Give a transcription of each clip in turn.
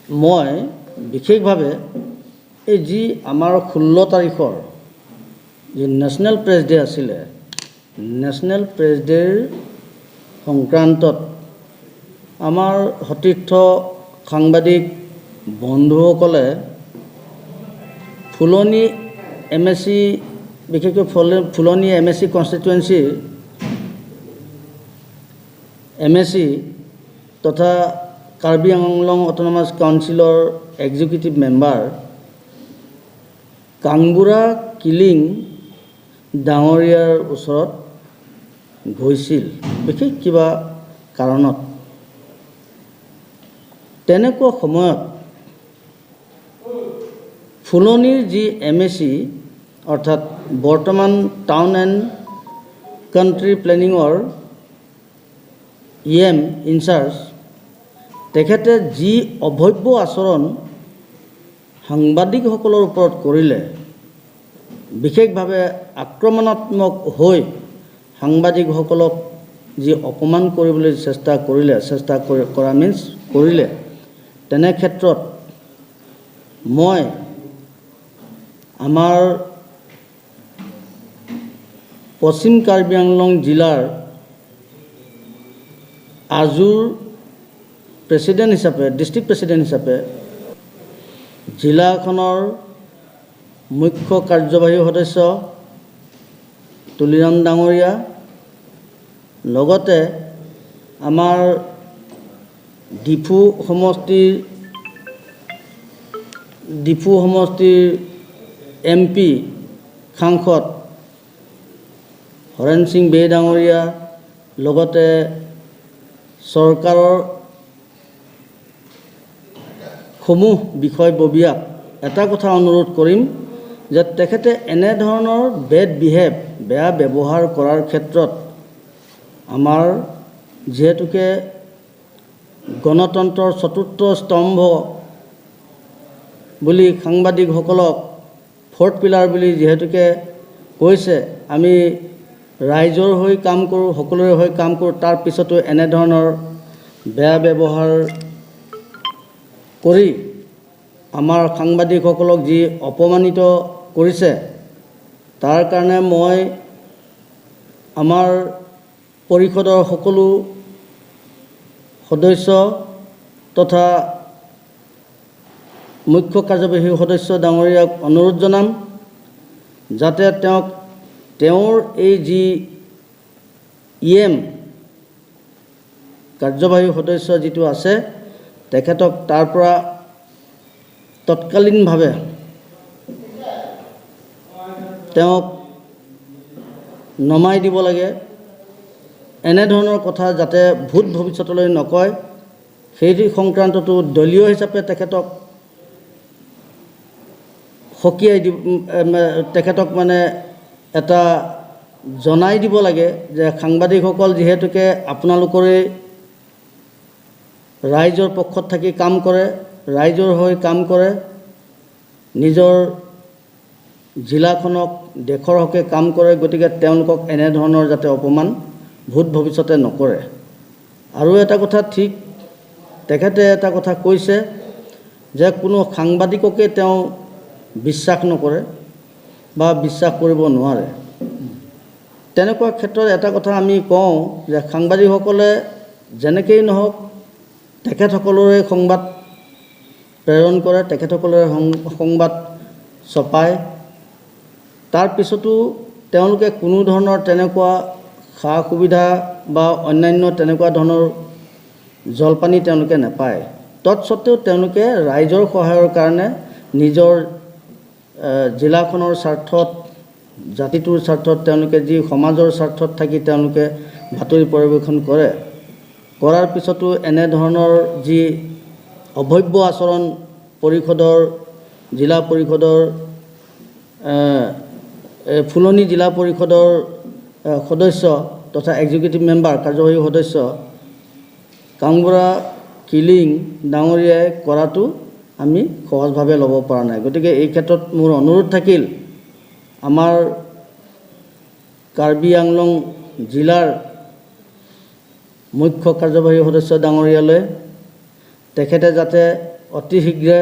মই বিশেষভাৱে এই যি আমাৰ 16 তাৰিখৰ যি নেশ্যনেল প্ৰেছ ডে আছিলে, নেশ্যনেল প্ৰেছ ডে'ৰ সংক্ৰান্তত আমাৰ সতীৰ্থ সাংবাদিক বন্ধুসকলে ফুলনি এমএচি, বিশেষকৈ ফুলনি এমএচি কনষ্টিটুৱেঞ্চিৰ এমএচি তথা কাৰ্বি আংলং অট'নমাছ কাউন্সিলৰ এক্সিকিউটিভ মেম্বাৰ কাংবুৰা কিলিং ডাঙৰীয়াৰ ওচৰত গৈছিল বিশেষ কিবা কাৰণত। তেনেকুৱা সময়ত ফুলনিৰ যি এমএচি, অৰ্থাৎ বৰ্তমান টাউন এণ্ড কাণ্ট্ৰি প্লেনিঙৰ ইএম ইনচাৰ্জ, তেখেতে যি অভব্য আচৰণ সাংবাদিকসকলৰ ওপৰত কৰিলে, বিশেষভাৱে আক্ৰমণাত্মক হৈ সাংবাদিকসকলক যি অপমান কৰিবলৈ চেষ্টা কৰিলে, চেষ্টা কৰা মিনছ কৰিলে, তেনে ক্ষেত্ৰত মই আমাৰ পশ্চিম কাৰ্বি আংলং জিলাৰ আজুৰ প্ৰেচিডেণ্ট হিচাপে, ডিষ্ট্ৰিক্ট প্ৰেচিডেণ্ট হিচাপে জিলাখনৰ মুখ্য কাৰ্যবাহী সদস্য তুলিৰাম ডাঙৰীয়া, লগতে আমাৰ ডিফু সমষ্টিৰ এমপি সাংসদ হৰেণ সিং বে ডাঙৰীয়া, লগতে চৰকাৰৰ সমূহ বিষয়ববীয়াক এটা কথা অনুৰোধ কৰিম যে তেখেতে এনেধৰণৰ বেড বিহেভ, বেয়া ব্যৱহাৰ কৰাৰ ক্ষেত্ৰত আমাৰ যিহেতুকে গণতন্ত্ৰৰ চতুৰ্থ স্তম্ভ বুলি সাংবাদিকসকলক ফ'ৰ্থ পিলাৰ বুলি যিহেতুকে কৈছে, আমি ৰাইজৰ হৈ কাম কৰোঁ, সকলোৰে হৈ কাম কৰোঁ, তাৰ পিছতো এনেধৰণৰ বেয়া ব্যৱহাৰ কৰি আমাৰ সাংবাদিকসকলক যি অপমানিত কৰিছে, তাৰ কাৰণে মই আমাৰ পৰিষদৰ সকলো সদস্য তথা মুখ্য কাৰ্যবাহী সদস্য ডাঙৰীয়াক অনুৰোধ জনাম যাতে তেওঁক তেওঁৰ এই যি ইএম কাৰ্যবাহী সদস্য যিটো আছে, তেখেতক তাৰ পৰা তৎকালীনভাৱে তেওঁক নমাই দিব লাগে। এনেধৰণৰ কথা যাতে ভূত ভৱিষ্যতলৈ নকয়, সেই সংক্ৰান্ততো দলীয় হিচাপে তেখেতক সকীয়াই দি তেখেতক মানে এটা জনাই দিব লাগে যে সাংবাদিকসকল যিহেতুকে আপোনালোকৰে ৰাইজৰ পক্ষত থাকি কাম কৰে, ৰাইজৰ হৈ কাম কৰে, নিজৰ জিলাখনক দেশৰ হকে কাম কৰে, গতিকে তেওঁলোকক এনেধৰণৰ যাতে অপমান ভূত ভৱিষ্যতে নকৰে। আৰু এটা কথা ঠিক, তেখেতে এটা কথা কৈছে যে কোনো সাংবাদিককে তেওঁ বিশ্বাস নকৰে বা বিশ্বাস কৰিব নোৱাৰে। তেনেকুৱা ক্ষেত্ৰত এটা কথা আমি কওঁ যে সাংবাদিকসকলে যেনেকেই নহওক তেখেতসকলৰে সংবাদ প্ৰেৰণ কৰে, তেখেতসকলৰে সংবাদ ছপায়। তাৰপিছতো তেওঁলোকে কোনো ধৰণৰ তেনেকুৱা সা সুবিধা বা অন্যান্য তেনেকুৱা ধৰণৰ জলপানি তেওঁলোকে নাপায়। তৎসত্ত্বেও তেওঁলোকে ৰাইজৰ সহায়ৰ কাৰণে নিজৰ জিলাখনৰ স্বাৰ্থত, জাতিটোৰ স্বাৰ্থত, তেওঁলোকে যি সমাজৰ স্বাৰ্থত থাকি তেওঁলোকে বাতৰি পৰিৱেশন কৰে, কৰাৰ পিছতো এনেধৰণৰ যি অভব্য আচৰণ পৰিষদৰ, জিলা পৰিষদৰ, ফুলনি জিলা পৰিষদৰ সদস্য তথা এক্সিকিউটিভ মেম্বাৰ, কাৰ্যবাহী সদস্য কাংবুৰা কিলিং ডাঙৰীয়াই কৰাটো আমি সহজভাৱে ল'ব পৰা নাই। গতিকে এই ক্ষেত্ৰত মোৰ অনুৰোধ থাকিল আমাৰ কাৰ্বি আংলং জিলাৰ মুখ্য কাৰ্যবাহী সদস্য ডাঙৰীয়ালৈ, তেখেতে যাতে অতি শীঘ্ৰে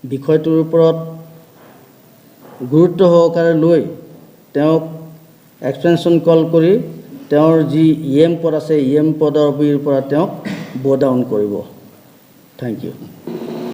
বিষয়টোৰ ওপৰত গুৰুত্ব সহকাৰে লৈ তেওঁক এক্সপেনশ্যন কল কৰি তেওঁৰ যি ইএম পদ আছে, ইএম পদবীৰ পৰা তেওঁক ব' ডাউন কৰিব। Thank you.